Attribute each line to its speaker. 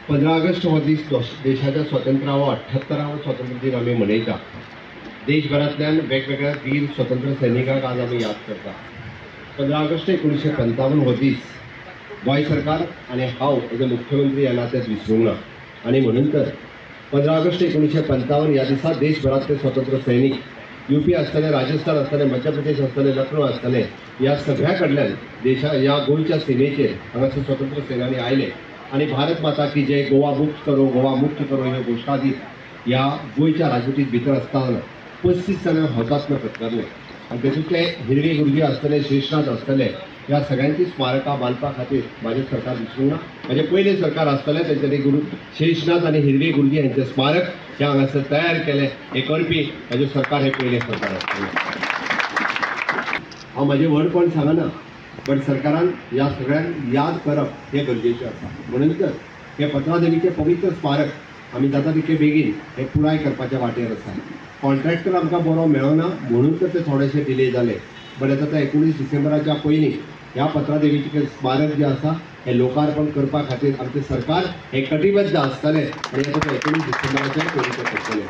Speaker 1: 15 August हो दीस देशाच्या स्वातंत्र्यावो 78वो स्वातंत्र्य दिन आमी मनयता। देशभरांतल्यान वेगवेगळ्या वीर स्वतंत्र सैनिकांक आज आमी याद करता। 15 ऑगस्ट 1955 हो दीस गोंय सरकार आनी हांव एज अ मुख्यमंत्री ह्या नात्यात विसरूंक ना आनी म्हणून तर 15 ऑगस्ट 1955 ह्या दिसा देशभरांतले स्वतंत्र सैनिक यूपी आसतले, राजस्थान आसतले, मध्य प्रदेश आसतले, लखनौ आसतले, ह्या सगळ्या कडल्यान देशा ह्या गोंयच्या सीमेचेर हांगासर स्वतंत्र सेनानी आयले आनी भारत माता की जय, गोवा मुक्त करो, गोवा मुक्त करो ह्यो घोशणा दीत ह्या गोंयच्या राजवटीत भितर आसतना 35 जाणां हुतात्मे पत्करले आनी तातूंतले हिरवे गुरुजी आसतले, शेषनाथ आसतले, ह्या सगळ्यांची स्मारकां बांदपा खातीर म्हाजें सरकार विसरूंक ना। म्हाजें पयलें सरकार आसतलें तेंच्यांनी गुरू शेषनाथ आनी हिरवे गुरुजी हांचें स्मारक ह्या हांगासर तयार केलें। हें करपी म्हाजें सरकार हें पयलें सरकार आसतलें। हांव म्हाजें व्हडपण सांगना, बट सरकारान ह्या सगळ्यांक याद करप हें गरजेचें आसा। म्हणून तर हें पत्रादेवीचें पवित्र स्मारक आमी जाता तितके बेगीन हें पुराय करपाच्या वाटेर आसा। कॉन्ट्रॅक्टर आमकां बरो मेळना म्हणून तर ते थोडेशे डिले जाले, बट आतां 19 डिसेंबराच्या पयलीं ह्या पत्रादेवीचें स्मारक जें आसा हें लोकार्पण करपा खातीर आमचें सरकार हें कटिबद्ध आसतलें आनी आतां 19 डिसेंबराच्या पयलीं तें करतलें।